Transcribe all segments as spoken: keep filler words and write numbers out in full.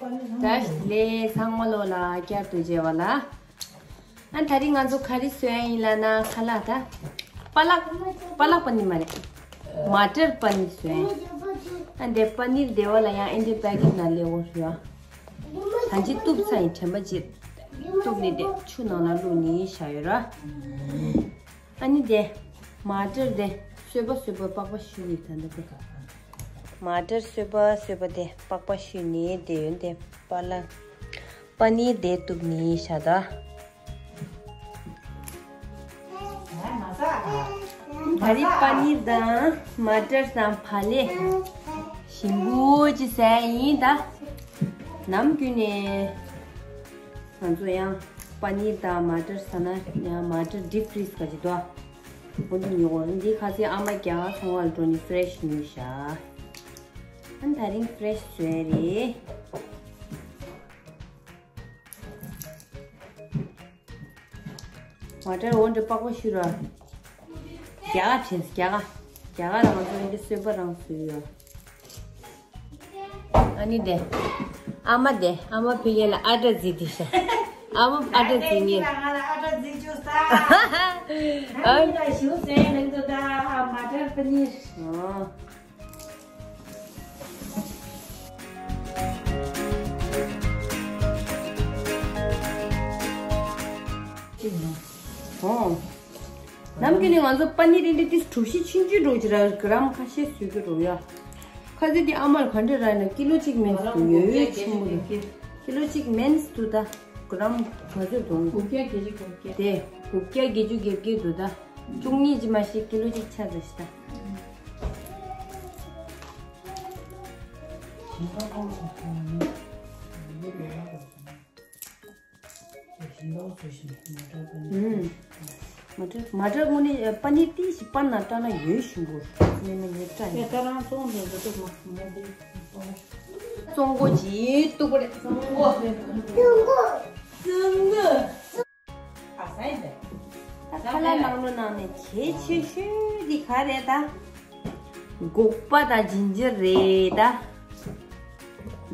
བཀྲ་ཤིས་བདེ་ལེགས། ཚང་མ་ལོ་ལ་བསྐྱར་དུ་མཇལ་བ་ལ། ཨ་ད་རིང་ང་ཚོ་ག་རེ་བཟོས་ཡིན་ལབ་ན། ཁ་ལག་ད། པ་ལག་པ་ལག་པ་ནི་མ་རེད། མ་ཊར་པ་ནིར་བཟོས་ཡིན། ཨ་འདི་པ་ནིར་དེ་བ་ལ་ཡང་ཨེ་འདི་པེ་ཀེཊ་ནང་སླེབས་ཡོད་རེད། ད་ཅི་གཏུབ་ཚར་ཡིན། དྲན་པ་ཅིག་གཏུབ་ནི་དེ་ཆུ་ནང་ལ་བླུགས་ནི་བཞག་ཡོད་ར། ཨ་ནི་དེ། མ་ཊར་དེ། སོས་པ་སོས་པ་པགས་པ་བཤུས་ཡིན་ད་ལྟ་དེ། མ་ཊར་སོས་པ་སོས་པ་དེ་པགས་པ་བཤུས་ནི་དེ་ཡོད་དེ། པ་ལག་པ་ནིར་དེ་གཏུབ་ནི་བཞག་ད། ད་རེས་པ་ནིར་དང་མ་ཊར་དང་བག་ལེབ་ཞིམ་པོ་ཅིག་ཟས་ཡིན་ད། ནམ་རྒྱུན་ནས། ང་ཚོ་ཡང་པ་ནིར་དང་མ་ཊར་ཟ་ན་ཡང་མ་ཊར་ཌིབ་ཕི་རིས་ག་ཅིག་འདུག་འོ་འདི་ཉོ་འོ་འདི་ཁ་སང་ཨ་མ་རྒྱ་གར་ཚོང་བར་འགྲོ་ནི་ཕི་རེ་ཤི་ཉོས་ཤག་ཨ་ད་རིང་ཕི་རེ་ཤི་བཟོས་རེད། མ་ཊར་འོ་འདི་པགས་པ་བཤུས་ར། རྒྱ་གར་བྱས། རྒྱ་གར། རྒྱ་གར་ལ་ང་ཚོ་འདི་སོས་པ་རང་བཟོས་ཡོད། ཨ་ནི་དེ། ཨ་མ་དེ། ཨ་མ་ཕ་གི་ལ་ཨ་ཏྲ་རྫི་དེ་ཤ། ཨ་མ་ཨ་ཏྲ་རྫི་ངེ། ང་ལ་ཨ་ཏྲ་རྫི་བཅུག་ས། ཨ་ནི་ལ་ཞུ་སེ་ལེན་དུ་ད་མ་ཊར་པ་ནིར། ཨོ། ཨོ། ནམ་རྒྱུན་ནས་ང་ཚོ་པ་ནིར་རེ་འདྲ་ཏིས་གྲུ་བཞི་ཆུང་ཆུང་འགྲོ་གི་ར། གི་རམ་ཁ་ཤས་བཟོས་ཀྱི་རོ་ཡ། ཁ་ཟས་དེ་ཨ་མར་ག་འདྲ་ར་ན་ཀི་ལོ་གཅིག་མིན་སུ་ཡོད་ཡོད་ཆེན་པོ་རེད། ཀི་ལོ་གཅིག་མིན་སུ་ད་གི་རམ་ག་ཚོད་དང་། དགུ་བརྒྱ་བརྒྱད་ཅུ་དགུ་བརྒྱ། དེ་དགུ་བརྒྱ་བརྒྱད་ཅུ་བརྒྱད་བརྒྱད་འདུག་ད། བཅུ་གཉིས་ཅི་མ་ཤེས་ཀི་ལོ་གཅིག་ཆ་ཚ་ཤི་ད། མ་ཊར་མ་ཊར་དངོས་གནས་པ་ནིར་ཏིས་ཤི་པ་ན་ཏྲ་ན་ཡོད་ཞིམ་པོ། ནི་མ་ཉེ་ཏྲ་ཡིན། ད་རང་ཙོང་འདི་འདི་ཏུ་མ་མ་འདི། ཙོང་གོ་ཅི་ཏུ་གོ་རེ་ཙོང་གོ། ཙོང་གོ། ཙོང་གོ། ཨ་ས་ཡིན་པས། ད་ཁ་ལག་ནང་ལོ་ནང་ནས་གལ་ཆེ་ཤོས་འདི་ག་རེད་ད། སྒོག་པ་དང་ཇིན་ཇར་རེད་ད།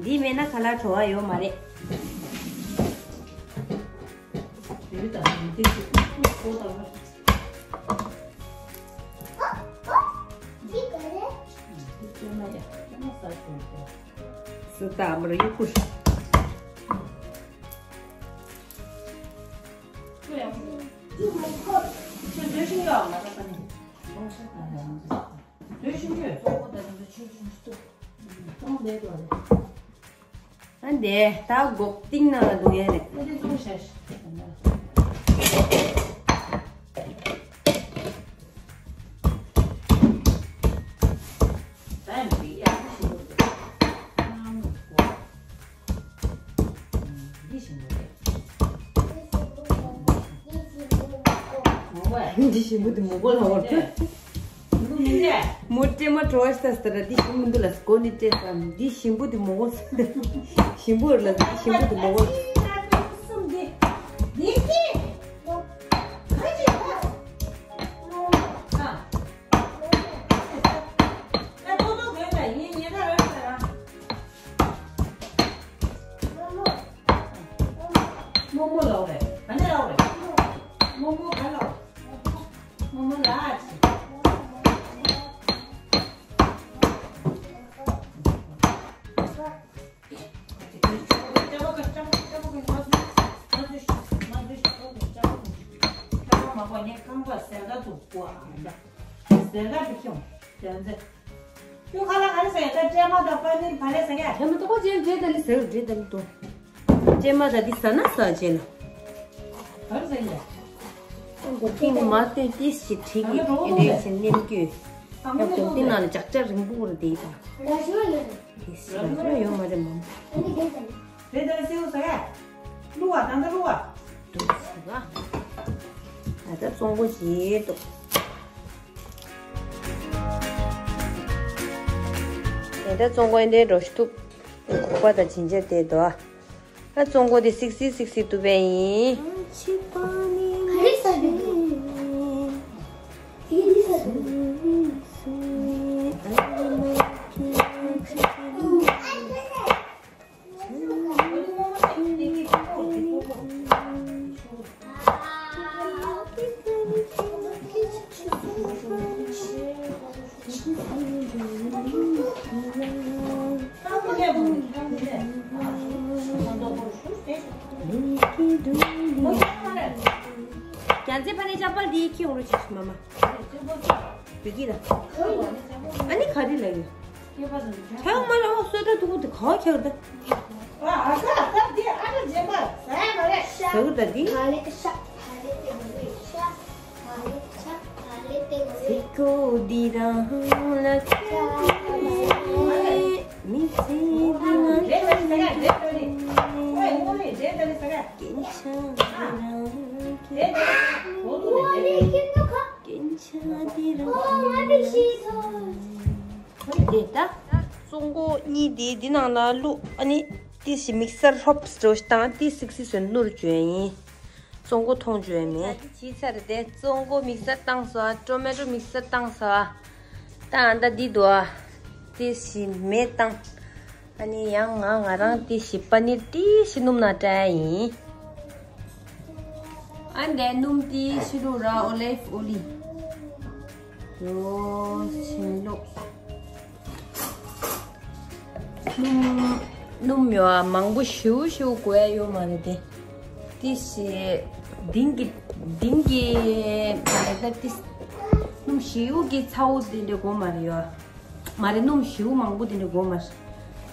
འདི་མེད་ན་ཁ་ལག་བྲོ་བ་ཡོད་མ་རེད། སུ་ད་མར་ཡུ་ཀུ། ཨ་འདས་ད་སྒོག་ཏིང་ནང་ལ་འདུག་ཡ་རེད། འདི་ཞིམ་པོ་རེད། འདི་ཞིམ་པོ་འདི་མོག་པོ་ལ་བར་ཏེ། མོ་སྤྲེལ་མ་བྲོ་བ་ཤ་སྟ་ར་འདི་ཞིམ་མི་འདུག་ལ་སྒོ་ནི་སྤྲད་སམ། འདི་ཞིམ་པོ་འདི་མོག་པོ་ཞིམ་པོ་རེད་ལ། འདི་ཞིམ་པོ་འདི་མོག་པོ། རྨོ་མོ་ལོག་རེད། ག་ནས་ལོག་རེད། རྨོ་མོ་ག་ལོག་རྨོ་མོ་ལ་ཨ་ཅི། ཁྱོད་ཁ་ལག་ག་རེ་ཟ་ཡ། ད་སྤྲེལ་མ་དང་པ་ནིར་ག་རེ་ཟ་ཡ། དེ་མ་གཏོགས་ཁོ་ཅན་འདྲེ་ད་ནི་ཟེར་འདྲེ་ད་ནི་ཏོ། སྤྲེལ་མ་དང་འདི་ཟ་ན་ཟ་བྱས་ལ། ག་རེ་ཟ་ཡ། འགོག་ཐིག་ནི་མ་སྟོན་ཏིས་ཞིག་བྲིས་ཀྱི་འདྲེ་ཞིག་མནན་རྒྱུ། ཡང་འགོག་ཐིག་ནང་ལ་ལྕགས་ལྕགས་རིང་པོ་རུ་བསྡད་ཡོད་པ། ཏིས་ཞིག་ལ་ཡོད་མ་རེད་མོ། རེད་ད་སེའུ་ཟ་ཡ། བླུགས་པ་ད་ལྟ་བླུགས་པ། འདུག་ཟེར་བ། ད་ལྟ་བཙོང་གོ་བྱེད་འདུག་ད་ལྟ་བཙོང་གོ་ཡིན་དེ་འགྲོ་ཤི་ཐུབ། སྒོག་པ་དང་ཇིན་ཇར་དེ་འདུག་ད་བཙོང་གོ་དེ་སིག་སིག་སིག་སིག་ཏུ་བས་ཡིན། ག་རེ་ཟ་རྒྱུ་འདུག་དེ་འདི་ཟ་རྒྱུ་འདུག་རྒྱལ་མཚན་ཕ་ནས་ཅག་པར་འདི་ཁྱེད་འོང་རོགས་བྱེད་ཤིག་མ་མ། བི་ཀི་ལ། ཨ་ནི་ག་རེ་ལ་ཡོད། ཁྱེད་མ་ལ་ཨོ་སོ་ཏྲ་དུ་གུ་དུ་ག་ཁྱེད་ད། ཟ་གི་ད་འདི། སི་ཀོ་འདི་རང་ལ་མི་ཚེ་འདི་ང་སྐྱེ་ཆ་རང་སྐྱེ། སྐྱེ་ཆ་འདི་རང་དེ་ད། བཙོང་གོ་གཉིས་དེ་འདི་ནང་ལ་བླུགས། ཨ་ནི་ཏི་སི་མིག་སར་ཧྲོབ་སི་འགྲོ་ཞིག་བཏང་། ཏི་སིག་སི་སོན་ནུར་བཅོས་ཡིན། བཙོང་གོ་ཐོང་བཅོས་མེད། ད་ཅི་ཚར་དེ་བཙོང་གོ་མིག་སར་བཏང་སོ། ཊོ་མེ་ཊོ་མིག་སར་བཏང་སོ། ད་ཨ་ད་འདི་འདུག་ཨ། ཏི་སི་མེད་བཏང་། ཨ་ནི་ཡང་ང་ང་རང་ཏི་སི་པ་ནིར་ཏི་སི་སྣུམ་ནང་བཀྲ་ཡིན། ཨ་འདས་སྣུམ་ཏི་སི་རུ་ར་ཨོ་ལེབ་ཨོ་ལི། ཡོ་ཕྱིན་ལོག་སྣུམ་སྣུམ་ཡོད་ཨ། མང་པོ་ཞེའུ་ཞེའུ་དགོས་ཡ་ཡོད་མ་རེད་དེ། ཏི་སི་ལྡིང་གི་ལྡིང་གི་མ་རེད་ད། ཏི་སྣུམ་ཞེའུ་གི་ཚ་བོ་དེ་འདྲ་དགོས་མ་རེད་ཡོད་མ་རེད། སྣུམ་ཞེའུ་མང་པོ་དེ་འདྲ་དགོས་མ་རེད།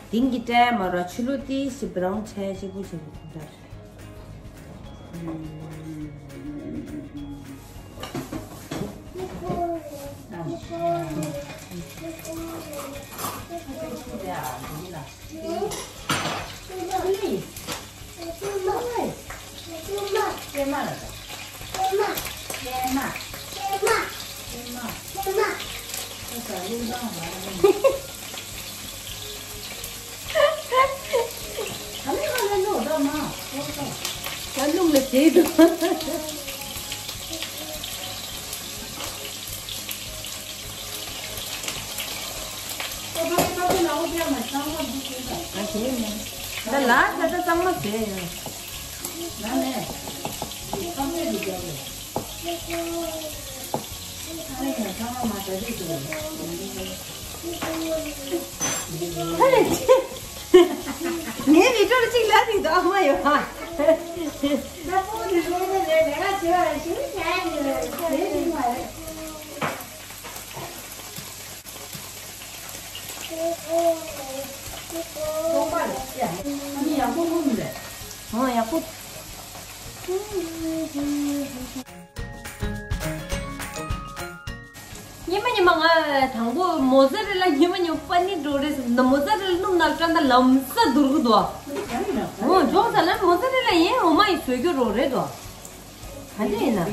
ལྡིང་གི་སྤྲད་མ་རེད། ཆུ་ལུ་ཏི་སི་བྷ་རའུན་ཆེ་ཞེ་པོ་ཞིག་རེད། ད་རླུང་ལ་བྱེད་དུ། ད་ལ་ད་ལྟ་གཙང་མ་བྱས་ཡོད། ལ་ནས་ཁམས་ནས་རིག་རྒྱབ་རེད། ངའི་མི་སྤྲོ་གཅིག་ལ་རིག་དོ་ཨ་མ་ཡོད་ཨ། ཨོ་ཡག་པོ། ཉི་མ་ཉི་མ་ང་དང་པོ་མོ་ཙ་རེ་ལ་ཉི་མ་ཉི་མ་པ་ནི་འགྲོ་རེད་ཟེར་ན། མོ་ཙ་རེ་ལ་སྣུམ་ནང་བཀྲ་ད་ལམ་ས་འདུར་གི་འདུག་ཨོ་ཇོག་ས་ལ་མོ་ཙ་རེ་ལ་ཡིན། འོ་མ་ཡི་བཟོས་རྒྱུ་རོ་རེད་དོ། ག་འདྲ་ཡིན་ན།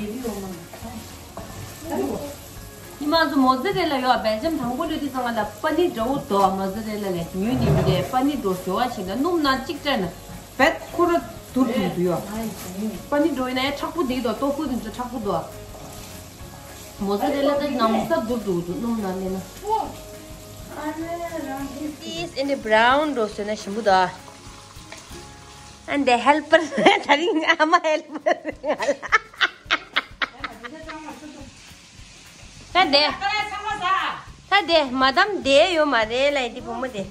ཉི་མ་ང་ཚོ་མོ་ཙ་རེ་ལ་ཡོད་བེལ་ཇམ་དང་པོ་ལོས་དུས་ཚང་ང་ལ་པ་ནི་འདྲ་བོ་དོ། མོ་ཙ་རེ་ལ་ལས་ཉོས་ནི་མི་རེད། པ་ནི་འགྲོ་བཟོ་བ་ཞིག་ན་སྣུམ་ནང་གཅིག་བཀྲ་ན་བེད་ཁོ་ར་འདུར་འདུར་འདུ་ཡོད། པ་ནི་འགྲོ་ཡིན་ན་ཡང་མཁྲེགས་པོ་དེ་དོ། ཏོ་ཧྥུ་དེ་ཚོ་མཁྲེགས་པོ་དོ། མོ་ཙ་རེ་ལ་ད་ནམ་ས་འདུར་འདུར་འདུ་སྣུམ་ནང་ལས་ན། This in the brown འགྲོ་བཟོས་ན་ཞིམ་པོ་དོ། And the helper ད་རིང་ཨ་མ་helper ང་ལ། ད་དེ། ད་དེ་མ་དམ་དེ་ཡོད་མ་རེད་ལ་ཡི་དེ་བུ་མོ་དེ།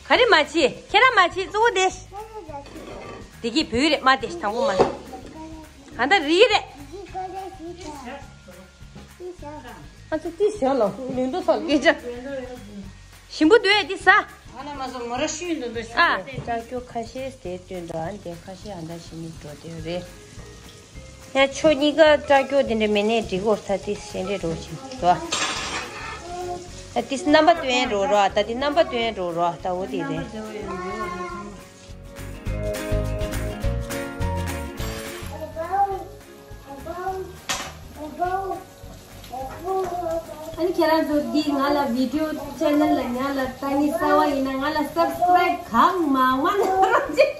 ག་རེ་མ་བྱེད། ཁྱེད་རང་མ་བྱེད་གཙོ་བོ་དེ། དེ་གི་བུ་རེད་མ་དེ་དང་པོ་མ་རེད། ག་འདྲ་རིགས་རེད། ང་ཚོ་ཏི་ཞོ་ལ་ལུས་འགྲོ་ཚོགས་སྐད་ཆ། ཞིམ་པོ་འདུག་ཨེ་ཏི་ས། ཨ་ན་མ་སོ་མོ་ར་ཤུལ་འདུག་འདུག་ཨ། ལྕགས་ཀྱོག་ཁ་ཤས་དེ་སྟོན་འགྲོ། ཨ་ནི་དེ་ཁ་ཤས་ཨ་འདྲ་ཞིག་ནི་འགྲོ་དེ་རེད། ཡ་ཁྱོད་གཉིས་ཀ་ལྕགས་ཀྱོག་དེ་འདྲ་མེད་ནས་འགྲིག་གོ་ས་ཏི་ཤེས་འདྲེ་འགྲོ་ཞིག་འདུག་ཨ། ཏི་རྣམ་པ་སྟོན་འགྲོ་རོགས། ད་ཏི་རྣམ་པ་སྟོན་འགྲོ་རོགས། ད་འོ་དེ་རེད། ཨ་ནི་ཁྱེད་རང་ཚོ་འདི་ང་ལ་བི་ཌིའོ་ཆེ་ནལ་ལ་ང་ལ་ལྟ་ནི་གསར་བ་ཡིན་ན་ང་ལ་སབ་སི་ཀ་རའིབ་གང་མང་མང་གནང་རོགས་བྱེད།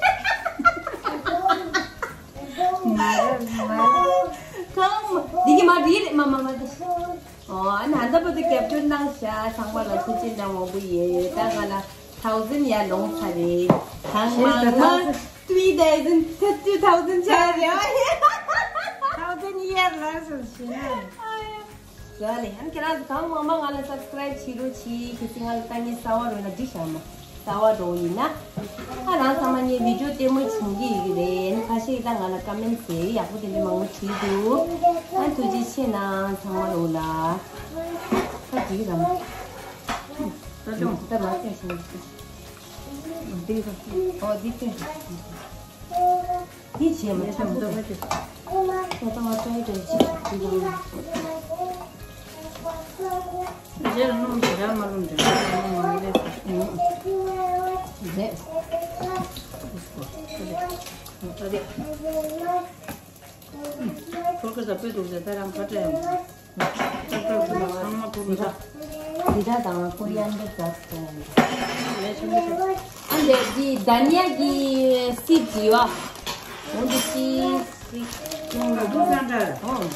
མ་རེད་མ་རེད། གང་མ་འདི་གི་མ་རེད་མ་མ་མ་འདི། ཨོ་ཨ་ནི་ཧན་ད་པོ་དེ་རྒྱབ་སྐྱོར་གནང་ཤག་ཚང་མ་ལ་ཐུགས་རྗེ་གནང་མང་པོ་ཡོད། ད་ང་ལ་ཐའུ་ཟན་ཡར་ལོངས་ཚར་རེད། གང་མང་མང་ཐི་རི་ཐའུ་ཟན་ཐར་ཊི་ཐའུ་ཟན་ཆགས་རེད། ཐའུ་ཟན་ཡར་ལངས་སོང་ཞེ་ན། ཟ་ལེ་ཧན་ཁྱེད་རང་ཚོ་གང་མང་མང་ང་ལ་སབ་སི་ཀ་རའིབ་བྱེད་རོགས་གྱིས། གལ་སྲིད་ང་ལ་ལྟ་ངན་གསར་བ་རོལ་ན་འགྲིག་ཤག་མ། རྩ་བ་འགྲོ་ཡིན་ན། ཨ་རང་ཚང་མ་ངའི་བི་ཌིའོ་ལྟད་མོ་བྱུང་གི་ཡོད་ཀྱི་རེད། ཁ་ཤས་ཀྱིས་ད་ང་ལ་ཀ་མེན་ཊི་བྱས་ཡག་པོ་དེ་འདྲ་མང་པོ་བྲིས་འདུག་ཨ་ཐུགས་རྗེ་ཆེ་གནང་ཚང་མ་ལོ་ལ། ཁ་ཅིག་རམ། ད་ལྟ་མ་བལྟས་སོང་། འདི་ཨོ་འདི་བལྟས། འདི་བྱས་མ་ཐུབ་འདུག་ད་ལྟ་ང་ཚོའི་འདྲ་ཅིག་འདི་རང་། རྗེས་ལ་སྣུམ་ཞེ་དྲག་མ་བླུགས་འདྲ་སྣུམ་མང་པོ་སླེབས་སོང་། རེད། ཨ་རེད། ཁོར་ཁ་ས་པོད་འདུག་ཟེར་ད་རང་ཁ་བྲལ་ཡོང་། ཚང་མ་ཁོར་ཁ་ས། ཇི་ར་དང་ཀོ་རི་ཨན་ཌར་ཛར་སོང་། ལས་ཆེན་པོ་ཆེ། ཨ་འདི་འདི་དྷ་ནི་ཡ་གི་སིཌ་ཡོད་ཨ། འོ་འདི་ཅི། ཡོང་ལ་འདུག་ས་འདྲ། ཨོ།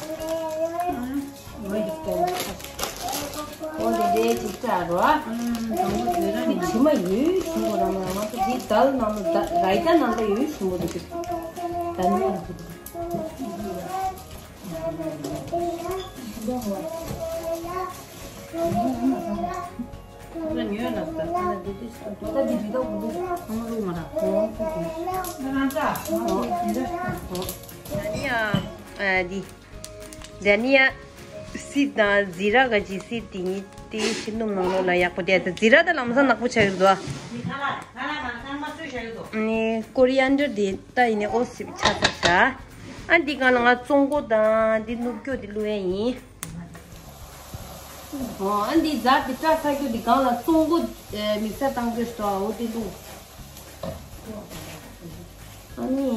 འོ་འདི་འདྲའི་ཅིག་བཀྲ་རོ་ཨ། དྲི་མ་ཡོད་ཞིམ་པོ་རང་རང་མ་གཏོགས་འདི་དཱལ་ནང་ལ་རཱི་ཏཱ་ནང་ལ་ཡོད་ཞིམ་པོ་འདུག་དྷ་ནི་ཡ་གི། དྷ་ནི་ཡ་སིཌ་དང་ཛི་ར་ག་ཅི་སིཌ་དེ་གཉིས་དེ་ཕྱི་སྣུམ་ནང་ལོགས་ལ་ཡག་པོ་བསྡད་དེ། ཛི་ར་ད་ལམ་སང་ནག་པོ་ཆགས་ཡོད་དོ། ནི་ཀོ་རི་ཨན་ཌར་དེ་ད་ཡིན་ནའི་ཨོ་སི་ཆགས་ཚར་ཤག་ཨ་འདི་སྒང་ལ་ང་ཙོང་གོ་དང་འདི་ནུབ་སྐྱོ་དེ་བླུགས་ཡས་ཡིན། ཨོ་ཨ་འདི་ཛར་དེ་བཀྲ་ཚ་རྒྱུ་དེ་སྒང་ལ་ཙོང་གོ་མིག་སར་བཏང་རྒྱུ་ཞིག་འདུག་འོ་དེ་བླུགས། ཨ་ནི་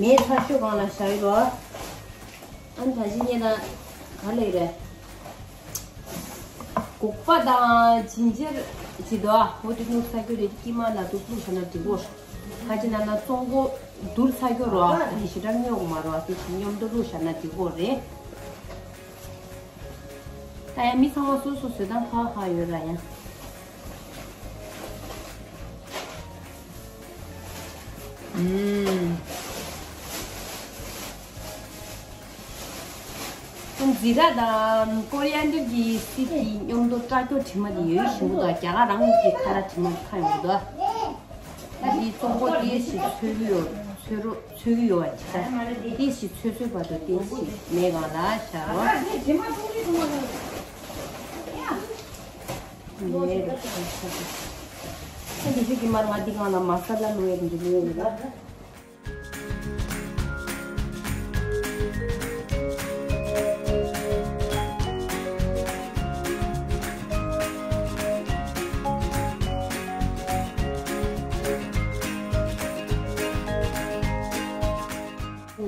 མེ་ཚ་ཤོས་སྒང་ལ་བཞག་ཡོད་རོ། ཨ་ནི་ད་གཞི་ཉེ་ན་ག་ལེ་རེད། སྒོག་པ་དང་ཇིན་ཇར་ཇི་དོ་ཨ། འོ་དེ་བླུགས་ཚ་རྒྱུ་རེད། དཀྱིལ་མ་ལ་དུ་བླུགས་བཞག་ན་འགྲིག་གོ། ཁ་ཅིག་ན་ན་ཙོང་གོ་བསྡུར་ཚ་རྒྱུ་རོ་ཨ། ད་དེ་ཞེ་དྲག་སྨྱོ་གི་མ་རོ་ཨ། དེ་མཉམ་དུ་བླུགས་བཞག་ན་འགྲིག་གོ་རེད། ད་ཡང་མི་ཚང་མ་སོ་སོ་བཟོ་སྟངས་ཁག་ཁག་ཡོད་ར་ཡང་། ཨུམ། ཁོང་ཛི་ར་དང་ཀོ་རི་ཨན་ཌར་གྱི་སིཌ་གྱི་མཉམ་དུ་སྐྲ་སྐྱོ་དྲི་མ་དེ་ཡོད་ཞིམ་པོ་འདུག་རྒྱ་གར་རང་གི་ཁ་ར་དྲི་མ་ཁ་ཡོང་གི་འདུག་ད་དེ་ཙོང་གོ་དེ་ཞིག་ཚོས་ཀྱི་ཡོད། ཚོས་རོ། ཚོས་ཀྱི་ཡོད་པ་ཅིག་ད། ཏིས་ཞིག་ཚོས་ཚོས་བར་དུ་ཏིས་ཞིག་མེད་གང་ལ་བཞག་རོགས། མེད་རེད་བཞག་རོགས། ཨ་འདི་ཚོ་གི་མར་ང་འདི་གང་ལ་མ་ས་ལ་བླུགས་ཡས་འདི་བླུགས་ཡས་རེད་ལ།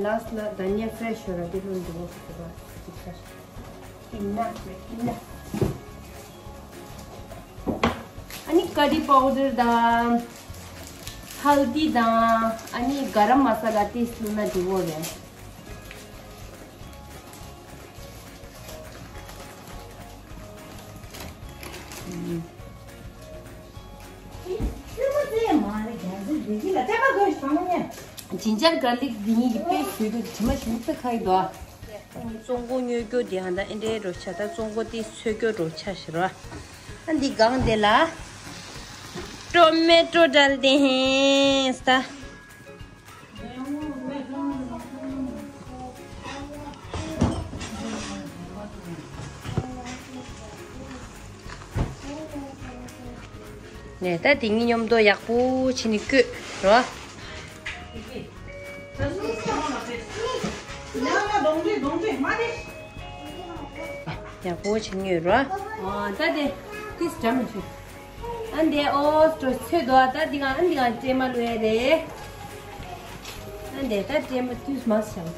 ལཱསི་ལ་དྷ་ནི་ཡ་ཕེ་རེ་ཤི་ཡོད་ར་དེ་བླུགས་འདུག་ཟེར་བ་ཅིག་ཤར། ཨིན་ནག་རེད་ཨིན་ནག་ཨ་ནི་ཀ་རི་པའུ་ཌར་དང་ཧལ་དི་དང་ཨ་ནི་ག་རམ་མ་ས་ལ་ཏིས་བླུགས་ན་འགྲིག་གོ་རེད། ཇིན་ཇར་གར་ལིག་འདི་གཉིས་ཀྱི་པེ་སི་ཊི་ཞུ་རྒྱུ་དྲི་མ་ཞིམ་པོ་ཁ་ཡི་འདུག་ཨ། ཙོང་གོ་སྨྱོ་རྒྱུ་དེ་ཧ་ད་ཨེ་འདྲའི་རོ་ཆ་ད་ཙོང་གོ་དེ་ཚོས་རྒྱུ་རོ་ཆ་ཞེས་རོ། ཨ་འདི་གང་དེ་ལ་ཊོ་མེ་ཊོ་ཌལ་དེ་ཧེ་སྟ། ནས་ད་དེ་གཉིས་མཉམ་དུ་ཡག་པོ་བྱས་ནས་བསྐོལ་རོ། ཡག་པོ་བྱས་ནས་རོ། ཨ་ད་དེ་ཏིས་འདྲ་མི་བྱུང་། ཨ་འདི་ཨོ་སྤྲོ་ཚོད་དོ། ད་འདི་ག་ཨ་འདི་ག་སྲན་མ་བླུགས་ཡས་རེད། ཨ་འདི་ད་སྲན་མ་དུས་མ་བྱང་།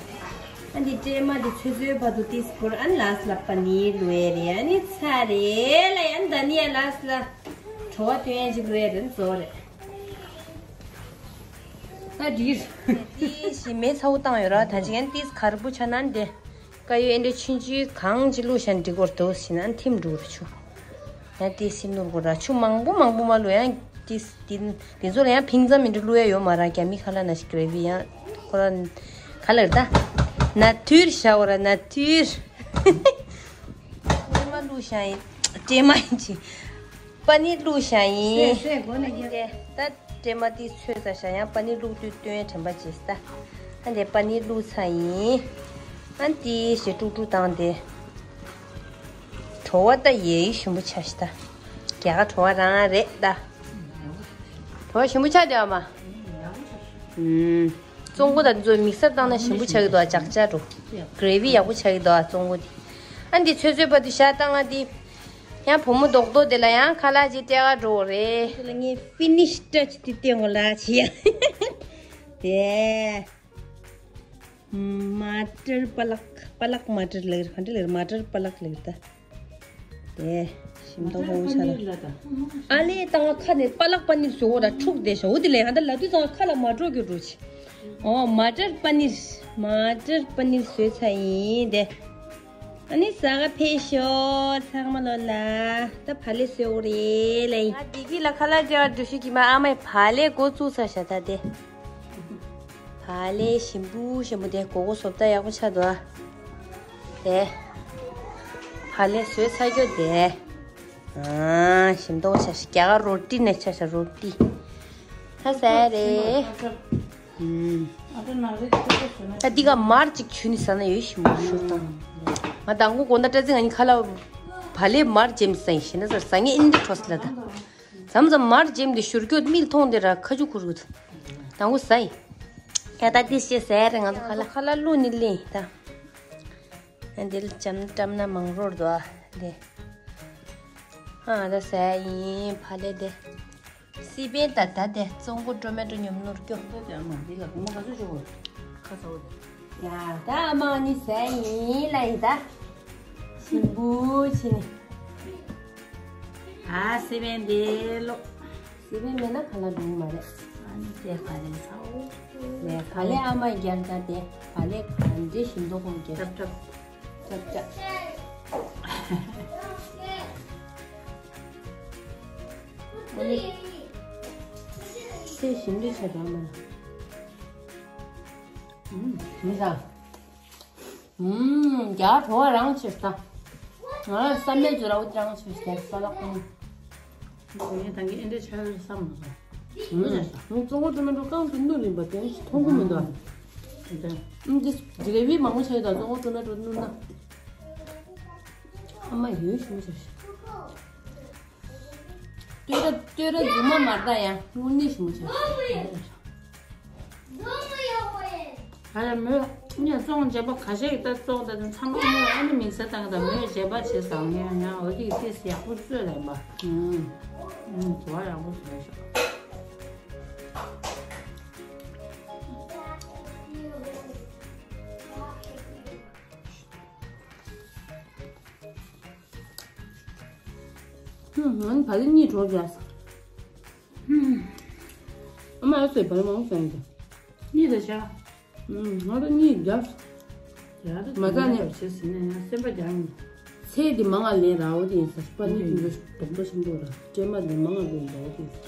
ཨ་འདི་སྲན་མ་འདི་ཚོད་ཚོད་བར་དུ་ཏིས་བོར། ཨ་ལཱསི་ལ་པ་ནིར་བླུགས་ཡས་རེད། ཨ་ནི་ཚར་རེད་ལ། ཡང་ད་ནི་ཡ་ལཱསི་ལ་བྲོ་བ་སྟོན་ཡས་ཅིག་བླུགས་ཡས་རེད། བཟོ་རེད། ད་འགྲིག་རེད། ཏིས་ཞིག་མེ་ཚ་བོ་བཏང་ཡོད་ར། ད་ཅིག་ཡང་ཏིས་གར་པོ་ཆ་ན་འདི། ཀ་ཡོ་ཨེ་འདྲ་ཆུང་ཆུང་གང་ཅི་བླུགས་ཤ་འགྲིག་གོ་འདུག་ཟེར་ན་ཐིམ་འགྲོ་རུ་ཆུ། ཡང་ཏིས་སི་ནོར་གོ་ར་ཆུ་མང་པོ་མང་པོ་མ་བླུགས། ཡང་ཏིས་ཏིན་དེ་ཚོ་ལ་ཡང་ཕིང་ཙམ་མི་འདྲ་བླུགས་ཡ་ཡོད་མ་ར། རྒྱ་མི་ཁ་ལ་ན་ཞིག་གི་རེ་བི་ཡང་ཁོ་ར་ག་ལེར་ད་ན་ཐུར་ཤ་བོ་ར་ན་ཐུར། སྲན་མ་བླུགས་ཤ་ཡིན། སྲན་མ་ཡིན་ཅི། པ་ནི་བླུགས་ཤ་ཡིན། སྲན་སྲན་གོ་ནས་རྒྱབ། ད་སྲན་མ་དེ་ཚོས་ཚར་ཤག་ཡང་པ་ནི་བླུགས་དུས་སྟོན་དྲན་པ་བྱེད་ད། ཨ་འདི་པ་ནི་བླུགས་ཚར་ཡིན། ཨ་འདི་ཞེ་དཀྲུག་དཀྲུག་བཏང་སྟེ། བྲོ་བ་ད་ཡེ་ཞིམ་པོ་ཆགས་ཤག་ད། རྒྱ་གར་བྲོ་བ་རང་རེད་ད། བྲོ་བ་ཞིམ་པོ་ཆགས་བསྡད་པ་མ། ཨུམ། བཙོང་གོ་ད་འདི་ཚོ་མིག་སར་བཏང་ན་ཞིམ་པོ་ཆགས་ཀྱི་འདུག་ཇག་ཇག་འགྲོ། གྷི་རེ་བི་ཡག་པོ་ཆགས་ཀྱི་འདུག་བཙོང་གོ་དེ། ཨ་འདི་ཚོས་ཚོས་པ་དེ་ཤ་བཏང་ང་དེ། ཡང་བུ་མོ་རྡོག་རྡོག་དེ་ལ་ཡང་ཁ་ལག་ཅིག་སྤྲད་ག་འགྲོ་རེད། དེ་ལ་ངས་ཕི་ནིཤ་ཊཆ་དེ་སྟོན་གོ་ལ་བྱེད་ཡ། དེ། མ་ཊར་པ་ལག་པ་ལག་མ་ཊར་ལེར་ག་འདྲ་ལེར་མ་ཊར་པ་ལག་ལེར་ད། དེ། ཞིམ་མདོག་ཁོང་ཆ་ལ། ཨ་ལེ་ད་ང་ཁ་ནས་པ་ལག་པ་ནིར་ཞོ་བོ་ར་འཁྲུག་དེ་ཞོ་བོ་དེ་ལས་ཧ་ད་ལ་དུས་ཙང་ཁ་ལ་མ་འགྲོ་རྒྱུ་འགྲོ་ཆེ། ཨོ་མ་ཊར་པ་ནིར། མ་ཊར་པ་ནིར་བཟོས་ཚར་ཡིན་དེ། ཨ་ནི་ཟ་ག་ཕེབས་ཤོག་ཚང་མ་ལོ་ལ། ད་བག་ལེབ་བཟོས་འོ་རེད་ལ་ཡིན། ང་བདེ་སྐྱིད་ལ་ཁ་ལག་སྤྲད་ག་འགྲོ་ཤོག་གི་མ་ཨ་མས་བག་ལེབ་འགོ་བཙུགས་ཚར་ཤག་ད་དེ། བག་ལེབ་ཞིམ་པོ་ཞིམ་པོ་དེ་སྒོར་སྒོར་བཟོ་ལྟ་ཡག་པོ་ཆགས་འདུག་ཨ། དེ། བག་ལེབ་བཟོས་ཚར་རྒྱུ་དེ། ཨ་ཞིམ་མདོག་ཆགས་ཤག་རྒྱ་གར་རོ་ཏི་ནས་ཆགས་ཤག་རོ་ཏི། ཧ་ཟ་རེད། ཨུམ། ད་འདི་ག་མར་ཅིག་བྱུགས་ནས་ཟ་ན་ཡོད་ཞིམ་པོ་ཞུ་དང་། ང་དང་པོ་དགོང་དག་སྐྲ་རྩི་ང་གཉིས་ཁ་ལག་བག་ལེབ་མར་འཇེམ་ཟ་ཡིན་ཞེ་ན་ཟ་ཟ་ངས་ཨིན་འདི་ཁྲོ་སི་ལ་ད། མཚམས་མཚམས་མར་འཇེམ་དེ་བཞུར་སྐྱོད་མིག་མཐོང་དེ་ར་ཁ་ཆུ་ཁུར་གི་འདུག་དང་པོ་ཟ་ཡིན། ཡ་ད་འདི་ཞེས་ཟ་ཡ་རེད་ང་ཚོ་ཁ་ལག་ཁ་ལག་བླུགས་ནི་ལེན་ད། ཨ་འདི་ལ་ཅམ་བཀྲམ་ན་མང་རོར་འདུག་ཨ་འདི། ཨ་ད་ཟ་ཡ་ཡིན་བག་ལེབ་དེ། སི་པན་ད་ད་དེ་བཙོང་གོ་ཊོ་མེ་ཊོ་ཉོབ་ནོར་སྐྱོ། ད་དེ་ཨ་མ་འདི་ལ་གོང་མ་ག་ཚོད་ཆོག་གོ། ཁ་ཚ་བོ་དེ། ཡ་ད་ཨ་མ་ནི་ཟ་ཡིན་ལ་ཡིན་ད། ཞིམ་པོ་ཆེ་ནི། ཨ་སི་པན་དེ་ལོ། སི་པན་མེད་ན་ཁ་ལག་འགྲོ་གི་མ་རེད། ཨ་ནི་དེ་བག་ལེབ་ཚ་བོ། ལས་བག་ལེབ་ཨ་མ་རྒྱབ་ད་དེ་བག་ལེབ་ག་འདྲ་ཞིམ་མདོག་ཁོང་རྒྱབ། ཁྲབ་ཁྲབ། ཁྲབ་ཁྲབ། ཨ་ནི། ཚེ་ཞིམ་འདྲ་ཆགས་འགྲོ་མ་ན། ཨུམ། མི་ཟ། ཨུམ། རྒྱ་གར་བྲོ་བ་རང་ཆེ་ས། ང་ལ་བསམ་མེད་ཅོ་ར་འུ་ཅག་ཆེ་ས་ས་ལག་ཁོང་། ཁོང་ཡིན་ད་གི་ཨེ་འདྲ་ཆགས་ཡོད་བསམ་མ་སོང་། ཨུམ། ང་གཙོ་བོ་ཊོ་མེ་ཊོ་གང་དུ་བླུགས་ཡིན་པ་དེ་མཐོང་གི་མི་འདུག་ཨ། ཨུམ། འདི་གྲེ་བི་མང་པོ་ཆགས་ཡོད་ད་གཙོ་བོ་ཊོ་མེ་ཊོ་བླུགས་ན། ཨ་མ་ཡོད་ཞུ་མི་ཆགས་ཤག་བསྟོད་ར་བསྟོད་ར་རྫུན་མ་མ་རེད་ད་ཡ་དངོས་གནས་ཞིམ་པོ་བྱས། ཨ་ལ་མོས་ངས་བཙོང་བྱས་པ་ཁ་ཤས་ཀྱི་ད་བཙོང་ད་དེ་ཚང་མ་ཨ་ནི་ཨ་ནི་མིག་སར་བཏང་གི་ད་མོས་བྱས་པ་བྱས་བཟང་ངས་ཡང་འོ་དེ་གི་ཏིས་ཡག་པོ་བཙོས་ལ་ཡིན་པ། ཨུམ། ཨུམ། བྲོ་བ་ཡག་པོ་བཟོས་ཤག་ཧུམ། ང་ནི་བག་ལེབ་གཉིས་གྲོགས་བརྒྱབ་སོང་། ཧུམ། ཨ་མ་ཨ་ཚོས་བག་ལེབ་མང་པོ་བཟས་ཀྱང་། གཉིས་དང་ཆ། ཧུམ། ང་རང་གཉིས་བརྒྱབ་སོང་། ཡ་ད་མ་ཟ་ནས། བྱེད་ཟིན་ནས་ཡང་སེམས་པ་རྒྱག་ཡིན། ཚེ་འདི་མང་ང་ལེན་ར་འོ་དེ་ཡིན་ས་པ་ནི་ཀུན་འགྲོ་རྡོག་རྡོག་ཆེན་པོ་ར་སྲན་མ་འདི་མང་ང་ལེན་ར་འོ་དེ་ཡིན་ས།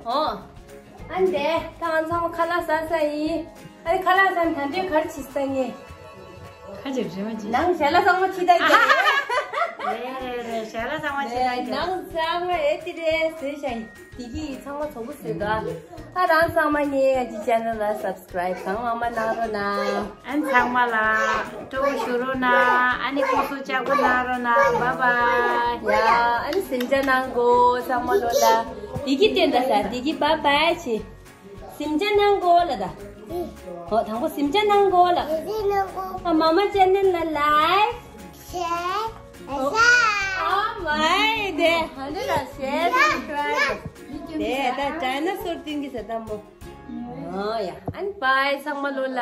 ཨོ། ཨ་ནི་དེ་ད་ང་ཚང་མ་ཁ་ལག་ཟ་ས་ཡིན། ཨ་ནི་ཁ་ལག་ཟ་ནས་ད་འདྲའི་གར་ཅིག་ཟ་ངེས། ཁ་ཅིག་རེ་བ་ཅིག་ནང་ཞལ་ལག་ཚང་མ་ཕྱི་ལྟར་རྒྱག་རེད་རེད་རེད། ཞལ་ལག་ཚང་མ་ཕྱི་ལྟར་རྒྱག་ནང་ཚང་མ་ཨེ་ཏི་རེད་ཟེར་ཤ་ཡིན། དེ་གི་ཚང་མ་ཚོགས་པ་ཟེར་ད། ད་རང་ཚང་མ་ངའི་ཨ་ཅི་ཅེ་ནལ་ལ་སབ་སི་ཀྲའིབ་གང་མང་མང་གནང་རོགས་གནང་། ཨན་ཚང་མ་ལ་སྤྲོ་བོ་ཞུ་རོགས་གནང་། ཨ་ནི་སྐུ་གཟུགས་ལྕགས་པོ་གནང་རོགས་གནང་། བཱའི་བཱའི། ཡ་ཨ་ནི་སེམས་ཅན་ནང་གོ་ཚང་མ་ལོ་ལ། དེ་གི་བསྟན་ད་ས་དེ་གི་བཱའི་བཱའི་ཆེ། སེམས་ཅན་ནང་གོ་ལ་ད། ཧོ་དང་པོ་སེམས་ཅན་ནང་གོ་ལ། ཨ་མ་མ་ཅེ་ནལ་ལ་ལའིཀ། ཤེར། ཨོ་མའི་དེ་ཧ་འདི་ལ་ཤེར་སབ་སི་ཀྲའིབ། དེ་ད་ཌའི་ནོ་སོར་སྟོན་གི་ས་ད་མོ། ཨོ་ཡ་ཨན་བཱའི་ཚང་མ་ལོ་ལ།